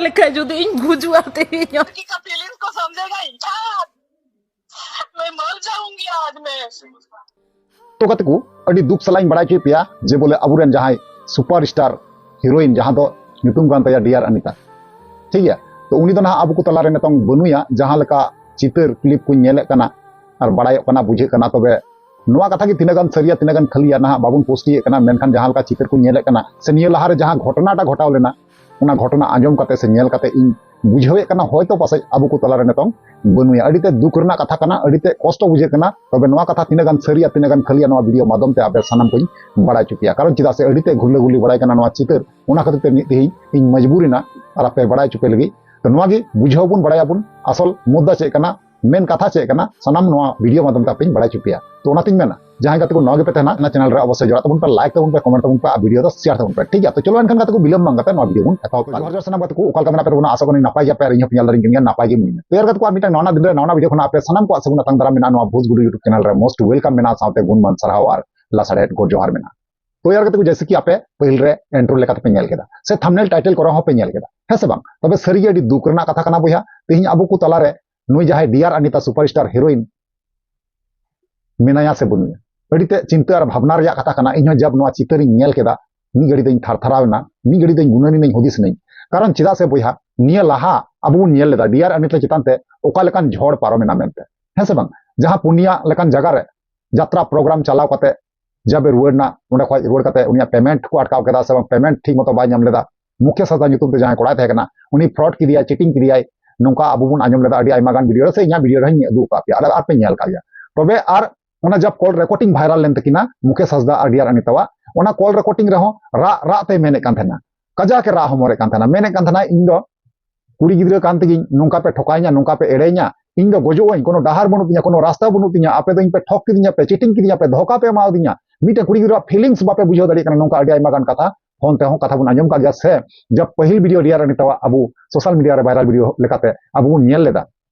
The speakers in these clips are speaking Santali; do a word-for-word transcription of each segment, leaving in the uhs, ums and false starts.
ᱞᱮᱠᱷᱟᱡ ᱡᱩᱫᱤ ᱤᱧ ᱜᱩᱡᱩᱜᱼᱟ ᱛᱮᱦᱮᱧ᱾ लड़की का फीलिंग्स को समझेगा इंसान। मैं मर जाऊंगी आज मैं। ᱛᱚ ᱜᱟᱛᱮ ᱠᱚ, ᱟᱹᱰᱤ ᱫᱩᱠ ᱥᱟᱞᱟᱜ ᱤᱧ ᱵᱟᱲᱟᱭ ᱦᱚᱪᱚᱭᱮᱫ ᱯᱮᱭᱟ ᱡᱮ ᱵᱚᱞᱮ ᱟᱵᱚᱨᱮᱱ ᱡᱟᱦᱟᱸᱭ ᱥᱩᱯᱟᱨ ᱥᱴᱟᱨ ᱦᱤᱨᱳᱭᱤᱱ, ᱡᱟᱦᱟᱸ ᱫᱚ ᱧᱩᱛᱩᱢ ᱠᱟᱱ ᱛᱟᱭᱟ ᱰᱤᱭᱟᱨ ᱟᱱᱤᱛᱟ, ᱴᱷᱤᱠ ᱜᱮᱭᱟ? ᱛᱚ ᱩᱱᱤ ᱫᱚ ᱱᱟᱦᱟᱜ ᱟᱵᱚ ᱠᱚ ᱛᱟᱞᱟᱨᱮ ᱱᱤᱛᱚᱝ ᱵᱟᱹᱱᱩᱭᱟ᱾ ᱡᱟᱦᱟᱸ ᱞᱮᱠᱟ ᱪᱤᱛᱟᱹᱨ ᱠᱞᱤᱯ ᱠᱚᱧ ᱧᱮᱞᱮᱫ ᱠᱟᱱᱟ ᱟᱨ ᱵᱟᱲᱟᱭᱚᱜ ᱠᱟᱱᱟ, ᱵᱩᱡᱷᱟᱹᱜ ᱠᱟᱱᱟ, ᱛᱚᱵᱮ ᱱᱚᱣᱟ ᱠᱟᱛᱷᱟ ᱜᱮ ᱛᱤᱱᱟᱹᱜ ᱜᱟᱱ ᱥᱟᱹᱨᱤᱭᱟ, ᱛᱤᱱᱟᱹᱜ ᱜᱟᱱ ᱠᱷᱟᱹᱞᱤᱭᱟ, ᱱᱟᱦᱟᱜ ᱵᱟᱵᱚᱱ ᱯᱳᱥᱴ ᱤᱭᱮᱫ ᱠᱟᱱᱟ᱾ ᱢᱮᱱᱠᱷᱟᱱ ᱡᱟᱦᱟᱸ ᱞᱮᱠᱟ ᱪᱤᱛᱟᱹᱨ ᱠᱚᱧ ᱧᱮᱞᱮᱫ ᱠᱟᱱᱟ ᱥᱮ ᱱᱤᱭᱟᱹ ᱞᱟᱦᱟᱨᱮ ᱡᱟᱦᱟᱸ ᱜᱷᱚᱴᱚᱱᱟᱴᱟ ᱜᱷᱚᱴᱟᱣ ᱞᱮᱱᱟ, ᱚᱱᱟ ᱜᱷᱚᱴᱚᱱᱟ ᱟᱸᱡᱚᱢ ᱠᱟᱛᱮ ᱥᱮ ᱧᱮᱞ ᱠᱟᱛᱮ ᱤᱧ ᱵᱩᱡᱷᱟᱹᱣᱮᱫ ᱠᱟᱱᱟ, ᱦᱚᱭᱛᱳ ᱯᱟᱥᱮᱡ ᱟᱵᱚ ᱠᱚ ᱛᱟᱞᱟᱨᱮ ᱱᱤᱛᱚᱝ ᱵᱟᱹᱱᱩᱭᱟ᱾ ᱟᱹᱰᱤ ᱛᱮ ᱫᱩᱠ ᱨᱮᱱᱟᱜ ᱠᱟᱛᱷᱟ ᱠᱟᱱᱟ, ᱟᱹᱰᱤ ᱛᱮ ᱠᱚᱥᱴᱚ ᱵᱩᱡᱷᱟᱹᱜ ᱠᱟᱱᱟ᱾ ᱛᱚᱵᱮ ᱱᱚᱣᱟ ᱠᱟᱛᱷᱟ ᱛᱤᱱᱟᱹᱜ ᱜᱟᱱ ᱥᱟᱹᱨᱤᱭᱟ, ᱛᱤᱱᱟᱹᱜ ᱜᱟᱱ ᱠᱷᱟᱹᱞᱤᱭᱟ, ᱱᱚᱣᱟ ᱵᱷᱤᱰᱤᱭᱳ ᱢᱟᱫᱽᱫᱷᱚᱢ ᱛᱮ ᱟᱯᱮ ᱥᱟᱱᱟᱢ ᱠᱚᱧ ᱵᱟᱲᱟᱭ ᱦᱚᱪᱚ ᱯᱮᱭᱟ᱾ ᱠᱟᱨᱚᱱ ᱪᱮᱫᱟᱜ ᱥᱮ ᱟᱹᱰᱤ ᱛᱮ ᱜᱷᱩᱨᱞᱟᱹ ᱜᱷᱩᱨᱞᱤ ᱵᱟᱲᱟᱭ ᱠᱟᱱᱟ ᱱᱚᱣᱟ ᱪᱤᱛᱟᱹᱨ, ᱚᱱᱟ ᱠᱷᱟᱹᱛᱤᱨ ᱛᱮ ᱢᱤᱫ ᱛᱮᱦᱤᱧ ᱤᱧ ᱢᱚᱡᱽᱵᱩᱨ ᱮᱱᱟ ᱟᱨ ᱟᱯᱮ ᱵᱟᱲᱟᱭ ᱦᱚᱪᱚ ᱯᱮ ᱞᱟᱹᱜᱤᱫ᱾ ᱛᱚ ᱱᱚᱣᱟ ᱜᱮ ᱵᱩᱡᱷᱟᱹᱣ ᱵᱚᱱ, ᱵᱟᱲᱟᱭᱟᱵᱚᱱ ᱟᱥᱚᱞ ᱢᱩᱫᱽᱫᱟ ᱪᱮᱫ ᱠᱟᱱᱟ, ᱢᱮᱱ ᱠᱟᱛᱷᱟ ᱪᱮᱫ ᱠᱟᱱᱟ, ᱥᱟᱱᱟᱢ ᱱᱚᱣᱟ ᱵᱷᱤᱰᱤᱭᱳ ᱢᱟᱫᱽᱫᱷᱚᱢ ᱛᱮ ᱟᱯᱮᱧ ᱵᱟᱲᱟᱭ ᱦᱚᱪᱚ ᱯᱮᱭᱟ᱾ ᱛᱚ ᱚᱱᱟᱛᱤᱧ ᱢᱮᱱᱟ, ᱡᱟᱦᱟᱸᱭ ᱜᱟᱛᱮ ᱠᱚ ᱱᱚᱣᱟ ᱜᱮᱯᱮ ᱛᱟᱦᱮᱱᱟ, ᱚᱱᱟ ᱪᱮᱱᱮᱞ ᱨᱮ ᱚᱵᱚᱥᱥᱳᱭ ᱡᱚᱲᱟᱜ ᱛᱟᱵᱚᱱ ᱯᱮ, ᱞᱟᱭᱤᱠ ᱛᱟᱵᱚᱱ ᱯᱮ, ᱠᱚᱢᱮᱱᱴ ᱛᱟᱵᱚᱱ ᱯᱮ, ᱟᱨ ᱵᱷᱤᱰᱤᱭᱳ ᱫᱚ ᱥᱮᱭᱟᱨ ᱛᱟᱵᱚᱱ ᱯᱮ, ᱴᱷᱤᱠ ᱜᱮᱭᱟ? ᱛᱚ ᱪᱚᱞᱚ ᱮᱱᱠᱷᱟᱱ ᱜᱟᱛᱮ ᱠᱚ, ᱵᱤᱞᱚᱢ ᱵᱟᱝ ᱠᱟᱛᱮ ᱱᱚᱣᱟ ᱵᱷᱤᱰᱤᱭᱳ ᱵᱚᱱ ᱮᱛᱚᱦᱚᱵ ᱠᱟᱜᱼᱟ᱾ ᱡᱚᱦᱟᱨ, ᱡᱚᱦᱟᱨ ᱥᱟᱱᱟᱢ ᱜᱟᱛᱮ ᱠᱚ, ᱚᱠᱟ ᱞᱮᱠᱟ ᱢᱮᱱᱟᱜ ᱯᱮ ᱛᱟᱵᱚᱱᱟ? ᱟᱥᱟ ᱠᱚᱨᱮ ᱱᱟᱯᱟᱭ ᱜᱮᱭᱟ ᱯᱮ ᱟᱨ ᱤᱧ ᱦᱚᱸ ᱯᱮ ᱧᱮᱞ ᱫᱟᱲᱮᱧ ᱠᱟᱱ ᱜᱮᱭᱟ, ᱱᱟᱯᱟᱭ ᱜᱮ ᱢᱤᱱᱟᱹᱧᱟ᱾ ᱛᱚ ᱭᱟᱨ ᱜᱟᱛᱮ ᱠᱚ, ᱟᱨ ᱢᱤᱫᱴᱟᱝ ᱱᱟᱣᱟ ᱫᱤᱱ ᱨᱮ ᱱᱟᱣᱟ ᱵᱷᱤᱰᱤᱭᱳ ᱠᱷᱚᱱᱟᱜ ᱟᱯᱮ ᱥᱟᱱᱟᱢ ᱠᱚᱣᱟᱜ ᱥᱟᱹᱜᱩᱱ ᱟᱛᱟᱝ ᱫᱟᱨᱟᱢ ᱢᱮᱱᱟᱜᱼᱟ, ᱱᱚᱣᱟ ᱵᱷᱳᱡᱽ ᱜᱩᱰᱩ YouTube ᱪᱮᱱᱮᱞ ᱨᱮ most welcome ᱢᱮᱱᱟᱜᱼᱟ, ᱥᱟᱶᱛᱮ ᱜᱩᱱᱢᱟᱱ ᱥᱟᱨᱦᱟᱣ ᱟᱨ ᱞᱟᱥᱟᱲᱦᱮᱫ ᱜᱚᱰ ᱡᱚᱦᱟᱨ ᱢᱮᱱᱟᱜᱼᱟ᱾ ᱛᱚ ᱭᱟᱨ ᱜᱟᱛᱮ ᱠᱚ, ᱡᱮᱭᱥᱮ ᱠᱤ ᱟᱯᱮ ᱯᱟᱹᱦᱤᱞ ᱨᱮ ᱤᱱᱴᱨᱳ ᱞᱮᱠᱟᱛᱮ ᱯᱮ ᱧᱮᱞ ᱠᱮᱫᱟ, ᱥᱮ ᱛᱷᱟᱢᱵᱱᱮᱞ ᱴᱟᱭᱴᱮᱞ ᱠᱚᱨᱮ ᱦᱚᱸ ᱯᱮ ᱧᱮᱞ ᱠᱮᱫᱟ, ᱦᱮᱸ ᱥᱮ ᱵᱟᱝ? ᱛᱚᱵᱮ ᱥᱟᱹᱨᱤ ᱜᱮ ᱟᱹᱰᱤ ᱫᱩᱠ ᱨᱮᱱᱟᱜ ᱠᱟᱛᱷᱟ ᱠᱟᱱᱟ ᱵᱚᱭᱦᱟ, ᱛᱮᱦᱮᱧ ᱟᱵᱚ ᱠᱚ ᱛᱟᱞᱟᱨᱮ ᱱᱩᱭ ᱡᱟᱦᱟᱸᱭ dear Anita super star heroine ᱢᱮᱱᱟᱭᱟ ᱥᱮ ᱵᱟᱹᱱᱩᱭᱟ, ᱟᱹᱰᱤ ᱛᱮ ᱪᱤᱱᱛᱟᱹ ᱟᱨ ᱵᱷᱟᱵᱽᱱᱟ ᱨᱮᱭᱟᱜ ᱠᱟᱛᱷᱟ ᱠᱟᱱᱟ᱾ ᱤᱧ ᱦᱚᱸ ᱡᱟᱵ ᱱᱚᱣᱟ ᱪᱤᱛᱟᱹᱨᱤᱧ ᱧᱮᱞ ᱠᱮᱫᱟ, ᱢᱤᱫ ᱜᱷᱟᱹᱲᱤ ᱫᱚᱧ ᱛᱷᱟᱨ ᱛᱷᱟᱨᱟᱣ ᱮᱱᱟ, ᱢᱤᱫ ᱜᱷᱟᱹᱲᱤ ᱫᱚᱧ ᱜᱩᱱᱟᱹᱱᱤᱱᱟᱹᱧ, ᱦᱩᱫᱤᱥ ᱮᱱᱟᱹᱧ᱾ ᱠᱟᱨᱚᱱ ᱪᱮᱫᱟᱜ ᱥᱮ ᱵᱚᱭᱦᱟ, ᱱᱤᱭᱟᱹ ᱞᱟᱦᱟ ᱟᱵᱚ ᱵᱚᱱ ᱧᱮᱞ ᱞᱮᱫᱟ ᱰᱤᱭᱟᱨ ᱟᱱᱤᱛᱟ ᱪᱮᱛᱟᱱ ᱛᱮ ᱚᱠᱟ ᱞᱮᱠᱟᱱ ᱡᱷᱚᱲ ᱯᱟᱨᱚᱢ ᱮᱱᱟ ᱢᱮᱱᱛᱮ, ᱦᱮᱸ ᱥᱮ ᱵᱟᱝ? ᱡᱟᱦᱟᱸ ᱯᱩᱱᱭᱟ ᱞᱮᱠᱟᱱ ᱡᱟᱭᱜᱟ ᱨᱮ ᱡᱟᱛᱨᱟ ᱯᱨᱳᱜᱨᱟᱢ ᱪᱟᱞᱟᱣ ᱠᱟᱛᱮ ᱡᱟᱵᱮ ᱨᱩᱣᱟᱹᱲ ᱮᱱᱟ, ᱚᱸᱰᱮ ᱠᱷᱚᱱ ᱨᱩᱣᱟᱹᱲ ᱠᱟᱛᱮ ᱩᱱᱤᱭᱟᱜ ᱯᱮᱢᱮᱱᱴ ᱠᱚ ᱟᱴᱠᱟᱣ ᱠᱮᱫᱟ ᱥᱮ ᱵᱟᱝ, ᱯᱮᱢᱮᱱᱴ ᱴᱷᱤᱠ ᱢᱚᱛᱚ ᱵᱟᱭ ᱧᱟᱢ ᱞᱮᱫᱟ, ᱢᱩᱠᱷᱮᱥ ᱦᱟᱸᱥᱫᱟ ᱧᱩᱛᱩᱢ ᱛᱮ ᱡᱟᱦᱟᱸᱭ ᱠᱚᱲᱟᱭ ᱛᱟᱦᱮᱸ ᱠᱟᱱᱟ, ᱩᱱᱤ ᱯᱷᱨᱚᱰ ᱠᱮᱫᱮᱭᱟᱭ, ᱪᱤᱴᱤᱝ ᱠᱮᱫᱮᱭᱟᱭ, ᱱᱚᱝᱠᱟ ᱟᱵᱚ ᱵᱚᱱ ᱟᱸᱡᱚᱢ ᱞᱮᱫᱟ ᱟᱹᱰᱤ ᱟᱭᱢᱟ ᱜᱟᱱ ᱵᱷᱤᱰᱤᱭᱳ ᱨᱮ, ᱥᱮ ᱤᱧᱟᱹᱜ ᱵᱷᱤᱰᱤᱭᱳ ᱨᱮᱦᱚᱸᱧ ᱩᱫᱩᱜ ᱟᱠᱟᱫ ᱯᱮᱭᱟ᱾ ᱟᱨ, ᱟᱨ ᱯᱮ ᱧᱮᱞ ᱟᱠᱟᱫ ᱜᱮᱭᱟ᱾ ᱛᱚᱵᱮ ᱟᱨ ᱚᱱᱟ ᱡᱟᱵ ᱠᱚᱞ ᱨᱮᱠᱚᱨᱰᱤᱝ ᱵᱷᱟᱭᱨᱟᱞ ᱞᱮᱱ ᱛᱟᱹᱠᱤᱱᱟ ᱢᱩᱠᱷᱮᱥ ᱦᱟᱸᱥᱫᱟ ᱟᱨ ᱰᱤᱭᱟᱨ ᱟᱱᱤᱛᱟᱣᱟᱜ, ᱚᱱᱟ ᱠᱚᱞ ᱨᱮᱠᱚᱨᱰᱤᱝ ᱨᱮᱦᱚᱸ ᱨᱟᱜ ᱨᱟᱜ ᱛᱮᱭ ᱢᱮᱱᱮᱫ ᱠᱟᱱ ᱛᱟᱦᱮᱱᱟ, ᱠᱟᱡᱟᱠ ᱮ ᱨᱟᱜ ᱦᱚᱢᱚᱨᱮᱫ ᱠᱟᱱ ᱛᱟᱦᱮᱱᱟ, ᱢᱮᱱᱮᱫ ᱠᱟᱱ ᱛᱟᱦᱮᱱᱟ, "ᱤᱧ ᱫᱚ ᱠᱩᱲᱤ ᱜᱤᱫᱽᱨᱟᱹ ᱠᱟᱱ ᱛᱮᱜᱮᱧ ᱱᱚᱝᱠᱟ ᱯᱮ ᱴᱷᱚᱠᱟᱭᱤᱧᱟ, ᱱᱚᱝᱠᱟ ᱯᱮ ᱮᱲᱮᱧᱟ, ᱤᱧ ᱫᱚ ᱜᱚᱡᱚᱜ ᱟᱹᱧ, ᱠᱳᱱᱳ ᱰᱟᱦᱟᱨ ᱵᱟᱹᱱᱩᱜ ᱛᱤᱧᱟ, ᱠᱳᱱᱳ ᱨᱟᱥᱛᱟ ᱵᱟᱹᱱᱩᱜ ᱛᱤᱧᱟ, ᱟᱯᱮ ᱫᱚ ᱤᱧ ᱯᱮ ᱴᱷᱚᱠ ᱠᱤᱫᱤᱧᱟ ᱯᱮ, ᱪᱤᱴᱤᱝ ᱠᱤᱫᱤᱧᱟ ᱯᱮ, ᱫᱷᱳᱠᱟ ᱯᱮ ᱮᱢᱟᱣᱫᱤᱧᱟ, ᱢᱤᱫᱴᱮᱱ ᱠᱩᱲᱤ ᱜᱤᱫᱽᱨᱟᱹᱣᱟᱜ ᱯᱷᱤᱞᱤᱝᱥ ᱵᱟᱯᱮ ᱵᱩᱡᱷᱟᱹᱣ ᱫᱟᱲᱮᱭᱟᱜ ᱠᱟᱱᱟ", ᱱᱚᱝᱠᱟ ᱟᱹᱰᱤ ᱟᱭᱢᱟ ᱜᱟᱱ ᱠᱟᱛᱷᱟ ᱯᱷᱳᱱ ᱛᱮᱦᱚᱸ ᱠᱟᱛᱷᱟ ᱵᱚᱱ ᱟᱸᱡᱚᱢ ᱠᱟᱜ ᱜᱮᱭᱟ, ᱥᱮ ᱡᱟᱵ ᱯᱟᱹᱦᱤᱞ ᱵᱷᱤᱰᱤᱭᱳ ᱰᱤᱭᱟᱨ ᱟᱱᱤᱛᱟᱣᱟᱜ ᱟᱵᱚ ᱥᱳᱥᱟᱞ ᱢᱤᱰᱤᱭᱟ ᱨᱮ ᱵᱷᱟᱭᱨᱟᱞ ᱵᱷᱤᱰᱤᱭᱳ ᱞᱮᱠᱟᱛᱮ ᱟᱵᱚ ᱵᱚᱱ ᱧᱮᱞ ᱞᱮᱫᱟ,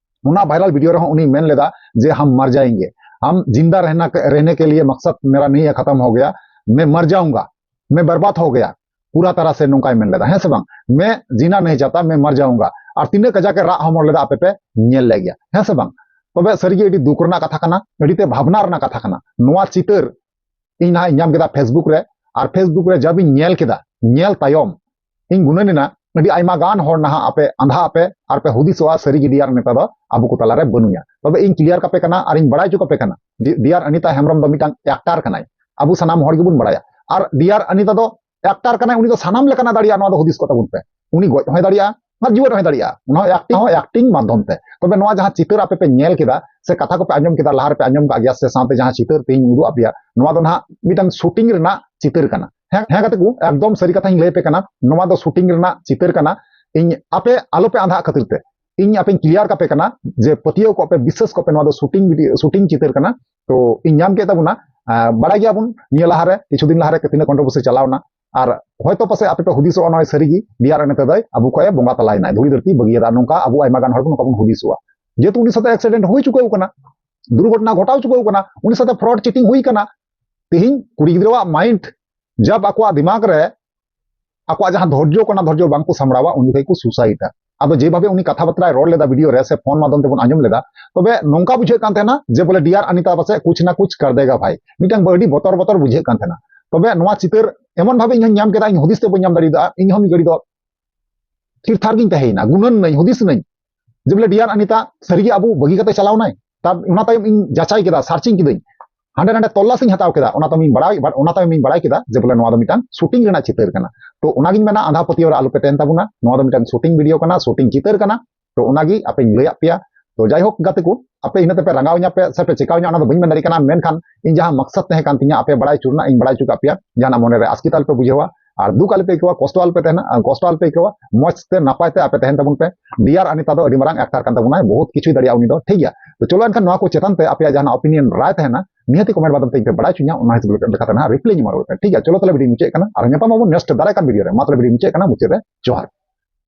ᱚᱱᱟ ᱵᱷᱟᱭᱨᱟᱞ ᱵᱷᱤᱰᱤᱭᱳ ᱨᱮᱦᱚᱸ ᱩᱱᱤᱭ ᱢᱮᱱ ᱞᱮᱫᱟ ᱡᱮ, "हम मर जाएंगे, हम जिंदा रहना के, रहने के लिए मकसद मेरा नहीं है, खत्म हो गया, मैं मर जाऊंगा, मैं बर्बाद हो गया, ᱯᱩᱨᱟ ᱛᱟᱨᱟ ᱥᱮ ᱱᱚᱝᱠᱟᱭ ᱢᱮᱱ ᱞᱮᱫᱟ, ᱦᱮᱸ ᱥᱮ ᱵᱟᱝ? ᱢᱮ ᱡᱤᱱᱟ ᱱᱟᱦᱤ ᱪᱟᱦᱛᱟ, ᱢᱮ ᱢᱟᱨ ᱡᱟᱣᱩᱝᱜᱟ᱾ ᱟᱨ ᱛᱤᱱᱟᱹᱜ ᱠᱟᱡᱟᱠ ᱮ ᱨᱟᱜ ᱦᱚᱢᱚᱨ ᱞᱮᱫᱟ ᱟᱯᱮ ᱯᱮ ᱧᱮᱞ ᱞᱮᱫ ᱜᱮᱭᱟ, ᱦᱮᱸ ᱥᱮ ᱵᱟᱝ? ᱛᱚᱵᱮ ᱥᱟᱹᱨᱤᱜᱮ ᱟᱹᱰᱤ ᱫᱩᱠ ᱨᱮᱱᱟᱜ ᱠᱟᱛᱷᱟ ᱠᱟᱱᱟ, ᱟᱹᱰᱤ ᱛᱮ ᱵᱷᱟᱵᱽᱱᱟ ᱨᱮᱱᱟᱜ ᱠᱟᱛᱷᱟ ᱠᱟᱱᱟ᱾ ᱱᱚᱣᱟ ᱪᱤᱛᱟᱹᱨ ᱤᱧ ᱱᱟᱦᱟᱜ ᱤᱧ ᱧᱟᱢ ᱠᱮᱫᱟ Facebook ᱨᱮ, ᱟᱨ Facebook ᱨᱮ ᱡᱟᱵ ᱤᱧ ᱧᱮᱞ ᱠᱮᱫᱟ, ᱧᱮᱞ ᱛᱟᱭᱚᱢ ᱤᱧ ᱜᱩᱱᱟᱹᱱ ᱮᱱᱟ, ᱟᱹᱰᱤ ᱟᱭᱢᱟ ᱜᱟᱱ ᱦᱚᱲ ᱱᱟᱦᱟᱜ ᱟᱯᱮ ᱟᱸᱫᱷᱟ ᱟᱯᱮ ᱟᱨ ᱯᱮ ᱦᱩᱫᱤᱥᱚᱜᱼᱟ, ᱥᱟᱹᱨᱤ ᱜᱮ ᱰᱤᱭᱟᱨ ᱟᱱᱤᱛᱟ ᱫᱚ ᱟᱵᱚ ᱠᱚ ᱛᱟᱞᱟᱨᱮ ᱵᱟᱹᱱᱩᱭᱟ᱾ ᱛᱚᱵᱮ ᱤᱧ ᱠᱞᱤᱭᱟᱨ ᱠᱟᱯᱮ ᱠᱟᱱᱟ ᱟᱨ ᱤᱧ ᱵᱟᱲᱟᱭ ᱦᱚᱪᱚ ᱠᱟᱯᱮ ᱠᱟᱱᱟ, ᱰᱤᱭᱟᱨ ᱟᱱᱤᱛᱟ ᱦᱮᱢᱵᱨᱚᱢ ᱫᱚ ᱢᱤᱫᱴᱟᱝ ᱮᱠᱴᱟᱨ ᱠᱟᱱᱟᱭ, ᱟᱵᱚ ᱥᱟᱱᱟᱢ ᱦᱚᱲ ᱜᱮᱵᱚᱱ ᱵᱟᱲᱟᱭᱟ᱾ ᱟᱨ ᱰᱤᱭᱟᱨ ᱟᱱᱤᱛᱟ ᱫᱚ ᱮᱠᱴᱟᱨ ᱠᱟᱱᱟᱭ, ᱩᱱᱤ ᱫᱚ ᱥᱟᱱᱟᱢ ᱞᱮᱠᱟᱱᱟᱜ ᱫᱟᱲᱮᱭᱟᱜᱼᱟ, ᱱᱚᱣᱟ ᱫᱚ ᱦᱩᱫᱤᱥ ᱠᱚ ᱛᱟᱵᱚᱱ ᱯᱮ᱾ ᱩᱱᱤ ᱜᱚᱡ ᱦᱚᱸᱭ ᱫᱟᱲᱮᱭᱟᱜᱼᱟ ᱟᱨ ᱡᱤᱣᱮᱫ ᱦᱚᱸᱭ ᱫᱟᱲᱮᱭᱟᱜᱼᱟ, ᱚᱱᱟ ᱦᱚᱸ ᱮᱠᱴᱤᱝ, ᱦᱚᱸ ᱮᱠᱴᱤᱝ ᱢᱟᱫᱽᱫᱷᱚᱢ ᱛᱮ᱾ ᱛᱚᱵᱮ ᱱᱚᱣᱟ ᱡᱟᱦᱟᱸ ᱪᱤᱛᱟᱹᱨ ᱟᱯᱮ ᱯᱮ ᱧᱮᱞ ᱠᱮᱫᱟ ᱥᱮ ᱠᱟᱛᱷᱟ ᱠᱚᱯᱮ ᱟᱸᱡᱚᱢ ᱠᱮᱫᱟ, ᱞᱟᱦᱟ ᱨᱮᱯᱮ ᱟᱸᱡᱚᱢ ᱠᱟᱜ ᱜᱮᱭᱟ ᱥᱮ ᱥᱟᱶᱛᱮ ᱡᱟᱦᱟᱸ ᱪᱤᱛᱟᱹᱨ ᱛᱮᱦᱮᱧ ᱩᱫᱩᱜ ᱟᱯᱮᱭᱟ, ᱱᱚᱣᱟ ᱫᱚ ᱱᱟᱦᱟᱜ ᱢᱤᱫᱴᱟᱝ ᱥᱩᱴᱤᱝ ᱨᱮᱱᱟᱜ ᱪᱤᱛᱟᱹᱨ ᱠᱟᱱᱟ᱾ ᱦᱮᱸ, ᱦᱮᱸ ᱜᱟᱛᱮ ᱠᱚ, ᱮᱠᱫᱚᱢ ᱥᱟᱹᱨᱤ ᱠᱟᱛᱷᱟᱧ ᱞᱟᱹᱭ ᱟᱯᱮ ᱠᱟᱱᱟ, ᱱᱚᱣᱟ ᱫᱚ ᱥᱩᱴᱤᱝ ᱨᱮᱱᱟᱜ ᱪᱤᱛᱟᱹᱨ ᱠᱟᱱᱟ᱾ ᱤᱧ ᱟᱯᱮ ᱟᱞᱚᱯᱮ ᱟᱸᱫᱷᱟᱜ ᱠᱷᱟᱹᱛᱤᱨ ᱛᱮ ᱤᱧ ᱟᱯᱮᱧ ᱠᱞᱤᱭᱟᱨ ᱠᱟᱯᱮ ᱠᱟᱱᱟ ᱡᱮ ᱯᱟᱹᱛᱭᱟᱹᱣ ᱠᱚᱜ ᱯᱮ, ᱵᱤᱥᱥᱟᱹᱥ ᱠᱚᱜ ᱯᱮ, ᱱᱚᱣᱟ ᱫᱚ ᱥᱩᱴᱤᱝ ᱵᱷᱤᱰᱤᱭᱳ, ᱥᱩᱴᱤᱝ ᱪᱤᱛᱟᱹᱨ ᱠᱟᱱᱟ᱾ ᱛᱚ ᱤᱧ ᱧᱟᱢ ᱠᱮᱫ ᱛᱟᱵᱚᱱᱟ, ᱟᱸ, ᱵᱟᱲᱟᱭ ᱜᱮᱭᱟᱵᱚᱱ ᱱᱤᱭᱟᱹ ᱞᱟᱦᱟᱨᱮ ᱠᱤᱪᱷᱩ ᱫᱤᱱ ᱞᱟᱦᱟᱨᱮ ᱛᱤᱱᱟᱹᱜ ᱠᱚᱱᱴᱨᱳᱵᱷᱟᱨᱥᱤ ᱪᱟᱞᱟᱣᱱᱟ, ᱟᱨ ᱦᱚᱭᱛᱚ ᱯᱟᱥᱮᱡ ᱟᱯᱮ ᱯᱮ ᱦᱩᱫᱤᱥᱚᱜᱼᱟ ᱱᱚᱜᱼᱚᱭ ᱥᱟᱹᱨᱤᱜᱮ ᱰᱤᱭᱟᱨ ᱟᱱᱤᱛᱟ ᱫᱚᱭ ᱟᱵᱚ ᱠᱷᱚᱡ ᱮ ᱵᱚᱸᱜᱟ ᱛᱟᱞᱟᱭᱮᱱᱟᱭ, ᱫᱷᱩᱲᱤ ᱫᱷᱟᱹᱨᱛᱤ ᱵᱟᱹᱜᱤᱭᱟᱫᱟ, ᱱᱚᱝᱠᱟ ᱟᱵᱚ ᱟᱭᱢᱟ ᱜᱟᱱ ᱦᱚᱲ ᱵᱚᱱ, ᱱᱚᱝᱠᱟ ᱵᱚᱱ ᱦᱩᱫᱤᱥᱚᱜᱼᱟ᱾ ᱡᱮᱦᱮᱛᱩ ᱩᱱᱤ ᱥᱟᱛᱮ ᱮᱠᱥᱤᱰᱮᱱᱴ ᱦᱩᱭ ᱪᱩᱠᱟᱹᱣ ᱠᱟᱱᱟ, ᱫᱩᱨᱜᱷᱚᱴᱚᱱᱟ ᱜᱷᱚᱴᱟᱣ ᱪᱩᱠᱟᱹᱣ ᱠᱟᱱᱟ, ᱩᱱᱤ ᱥᱟᱛᱮ ᱯᱷᱨᱚᱰ ᱪᱤᱴᱤᱝ ᱦᱩᱭ ᱠᱟᱱᱟ᱾ ᱛᱮᱦᱮᱧ ᱠᱩᱲᱤ ᱜᱤᱫᱽᱨᱟᱹᱣᱟᱜ ᱢᱟᱭᱤᱱᱰ ᱡᱟᱵ ᱟᱠᱚᱣᱟᱜ ᱫᱤᱢᱟᱜᱽ ᱨᱮ ᱟᱠᱚᱣᱟᱜ ᱡᱟᱦᱟᱸ ᱫᱷᱳᱨᱡᱚ ᱠᱟᱱᱟ, ᱫᱷᱳᱨᱡᱚ ᱵᱟᱝᱠᱚ ᱥᱟᱢᱵᱲᱟᱣᱟ, ᱩᱱ ᱡᱚᱠᱷᱚᱡ ᱠᱚ ᱥᱩᱥᱟᱭᱤᱰᱟ᱾ ᱟᱫᱚ ᱡᱮᱵᱷᱟᱵᱮ ᱩᱱᱤ ᱠᱟᱛᱷᱟ ᱵᱟᱛᱨᱟᱭ ᱨᱚᱲ ᱞᱮᱫᱟ ᱵᱷᱤᱰᱤᱭᱳ ᱨᱮ ᱥᱮ ᱯᱷᱳᱱ ᱢᱟᱫᱽᱫᱷᱚᱢ ᱛᱮᱵᱚᱱ ᱟᱸᱡᱚᱢ ᱞᱮᱫᱟ, ᱛᱚᱵᱮ ᱱᱚᱝᱠᱟ ᱵᱩᱡᱷᱟᱹᱜ ᱠᱟᱱ ᱛᱟᱦᱮᱱᱟ ᱡᱮ ᱵᱚᱞᱮ ᱰᱤᱭᱟᱨ ᱟᱱᱤᱛᱟ ᱯᱟᱥᱮᱡ ᱠᱩᱪ ᱱᱟ ᱠᱩᱪ ᱠᱟᱨ ᱫᱮᱜᱟ ᱵᱷᱟᱭ, ᱢᱤᱫᱴᱟᱝ ᱟᱹᱰᱤ ᱵᱚᱛᱚᱨ ᱵᱚᱛᱚᱨ ᱵᱩᱡᱷᱟᱹᱜ ᱠᱟᱱ ᱛᱟᱦᱮᱱᱟ᱾ ᱛᱚᱵᱮ ᱱᱚᱣᱟ ᱪᱤᱛᱟᱹᱨ ᱮᱢᱚᱱ ᱵᱷᱟᱵᱮ ᱤᱧ ᱦᱚᱸᱧ ᱧᱟᱢ ᱠᱮᱫᱟ, ᱤᱧ ᱦᱩᱫᱤᱥ ᱛᱮ ᱵᱟᱹᱧ ᱧᱟᱢ ᱫᱟᱲᱮᱭᱟᱫᱟ, ᱤᱧ ᱦᱚᱸ ᱢᱤᱫ ᱜᱷᱟᱹᱲᱤ ᱫᱚ ᱛᱷᱤᱨ ᱛᱷᱟᱨ ᱜᱤᱧ ᱛᱟᱦᱮᱸᱭᱮᱱᱟ, ᱜᱩᱱᱟᱹᱱ ᱱᱟᱹᱧ, ᱦᱩᱫᱤᱥ ᱱᱟᱹᱧ ᱡᱮ ᱵᱚᱞᱮ ᱰᱤᱭᱟᱨ ᱟᱱᱤᱛᱟ ᱥᱟᱹᱨᱤᱜᱮ ᱟᱵᱚ ᱵᱟᱹᱜᱤ ᱠᱟᱛᱮ ᱪᱟᱞᱟᱣ ᱱᱟᱭ᱾ ᱛᱟᱨ ᱚᱱᱟ ᱛᱟᱭᱚᱢ ᱤᱧ ᱡᱟᱪᱟᱭ ᱠᱮᱫᱟ, ᱥᱟᱨᱪᱤᱝ ᱠᱤᱫᱟᱹᱧ, ᱦᱟᱸᱰᱮ ᱱᱟᱰᱮ ᱛᱚᱞᱞᱟᱥᱤᱧ ᱦᱟᱛᱟᱣ ᱠᱮᱫᱟ, ᱚᱱᱟ ᱛᱟᱭᱚᱢ ᱤᱧ ᱵᱟᱲᱟᱭ, but ᱚᱱᱟ ᱛᱟᱭᱚᱢ ᱤᱧ ᱵᱟᱲᱟᱭ ᱠᱮᱫᱟ ᱡᱮ ᱵᱚᱞᱮ ᱱᱚᱣᱟ ᱫᱚ ᱢᱤᱫᱴᱟᱝ ᱥᱩᱴᱤᱝ ᱨᱮᱱᱟᱜ ᱪᱤᱛᱟᱹᱨ ᱠᱟᱱᱟ᱾ ᱛᱚ ᱚᱱᱟᱜᱤᱧ ᱢᱮᱱᱟ, ᱟᱸᱫᱷᱟ ᱯᱟᱹᱛᱭᱟᱹᱣ ᱨᱮ ᱟᱞᱚᱯᱮ ᱛᱟᱦᱮᱱ ᱛᱟᱵᱚᱱᱟ, ᱱᱚᱣᱟ ᱫᱚ ᱢᱤᱫᱴᱟᱝ ᱥᱩᱴᱤᱝ ᱵᱷᱤᱰᱤᱭᱳ ᱠᱟᱱᱟ, ᱥᱩᱴᱤᱝ ᱪᱤᱛᱟᱹᱨ ᱠᱟᱱᱟ᱾ ᱛᱚ ᱚᱱᱟᱜᱮ ᱟᱯᱮᱧ ᱞᱟᱹᱭᱟᱫ ᱯᱮᱭᱟ᱾ ᱛᱚ ᱡᱟᱭᱦᱳᱠ ᱜᱟᱛᱮ ᱠᱚ, ᱟᱯᱮ ᱤᱱᱟᱹ ᱛᱮᱯᱮ ᱨᱟᱸᱜᱟᱣ ᱤᱧᱟ ᱯᱮ ᱥᱮ ᱯᱮ ᱪᱮᱠᱟᱣ ᱤᱧᱟ, ᱚᱱᱟ ᱫᱚ ᱵᱟᱹᱧ ᱢᱮᱱ ᱫᱟᱲᱮᱭᱟᱜ ᱠᱟᱱᱟ, ᱢᱮᱱᱠᱷᱟᱱ ᱤᱧ ᱡᱟᱦᱟᱸ ᱢᱟᱠᱥᱟᱫ ᱛᱟᱦᱮᱸ ᱠᱟᱱ ᱛᱤᱧᱟ ᱟᱯᱮ ᱵᱟᱲᱟᱭ ᱦᱚᱪᱚ ᱨᱮᱱᱟᱜ, ᱤᱧ ᱵᱟᱲᱟᱭ ᱦᱚᱪᱚ ᱠᱟᱜ ᱯᱮᱭᱟ, ᱡᱟᱦᱟᱱᱟᱜ ᱢᱚᱱᱮᱨᱮ ᱟᱥᱠᱮᱛ ᱟᱞᱚᱯᱮ ᱵᱩᱡᱷᱟᱹᱣᱟ ᱟᱨ ᱫᱩᱠ ᱟᱞᱚᱯᱮ ᱟᱹᱭᱠᱟᱹᱣᱟ, ᱠᱚᱥᱴᱚ ᱟᱞᱚᱯᱮ ᱛᱟᱦᱮᱱᱟ, ᱟᱨ ᱠᱚᱥᱴᱚ ᱟᱞᱚᱯᱮ ᱟᱹᱭᱠᱟᱹᱣᱟ, ᱢᱚᱡᱽ ᱛᱮ ᱱᱟᱯᱟᱭ ᱛᱮ ᱟᱯᱮ ᱛᱟᱦᱮᱱ ᱛᱟᱵᱚᱱ ᱯᱮ᱾ ᱰᱤᱭᱟᱨ ᱟᱱᱤᱛᱟ ᱫᱚ ᱟᱹᱰᱤ ᱢᱟᱨᱟᱝ ᱮᱠᱴᱟᱨ ᱠᱟᱱ ᱛᱟᱵᱚᱱᱟᱭ, ᱵᱚᱦᱩᱛ ᱠᱤᱪᱷᱩᱭ ᱫᱟᱲᱮᱭᱟᱜᱼᱟ ᱩᱱᱤ ᱫᱚ, ᱴᱷᱤᱠ ᱜᱮᱭᱟ? ᱛᱚ ᱪᱚᱞᱚ ᱮᱱᱠᱷᱟᱱ ᱱᱚᱣᱟ ᱠᱚ ᱪᱮᱛᱟᱱ ᱛᱮ ᱟᱯᱮᱭᱟᱜ ᱡᱟᱦᱟᱱᱟᱜ ᱚᱯᱤᱱᱤᱭᱚᱱ ᱨᱟᱭ ᱛᱟᱦᱮᱱᱟ, ᱱᱤᱦᱟᱹᱛ ᱠᱚᱢᱮᱱᱴ ᱢᱟᱫᱽᱫᱷᱚᱢ ᱛᱮ ᱤᱧ ᱯᱮ ᱵᱟᱲᱟᱭ ᱦᱚᱪᱚᱧᱟ, ᱚᱱᱟ ᱦᱤᱥᱟᱹᱵ ᱞᱮᱠᱟᱛᱮ ᱱᱟᱦᱟᱜ ᱨᱤᱯᱞᱟᱭ ᱤᱧ ᱮᱢᱟ ᱨᱩᱣᱟᱹᱲ ᱯᱮ, ᱴᱷᱤᱠ ᱜᱮᱭᱟ? ᱪᱚᱞᱚ ᱛᱟᱦᱞᱮ ᱵᱷᱤᱰᱤᱭᱳ ᱢᱩᱪᱟᱹᱫ ᱠᱟᱱᱟ, ᱟᱨ ᱧᱟᱯᱟᱢ ᱟᱵᱚᱱ ᱱᱮᱠᱥᱴ ᱫᱟᱨᱟᱭ ᱠᱟᱱ ᱵᱷᱤᱰᱤᱭᱳ ᱨᱮ᱾ ᱢᱟ ᱛᱟᱦᱞᱮ ᱵᱷᱤᱰᱤᱭᱳ ᱢᱩᱪᱟᱹᱫ ᱠᱟᱱᱟ, ᱢᱩᱪᱟᱹᱫ ᱨᱮ ᱡᱚᱦᱟᱨ᱾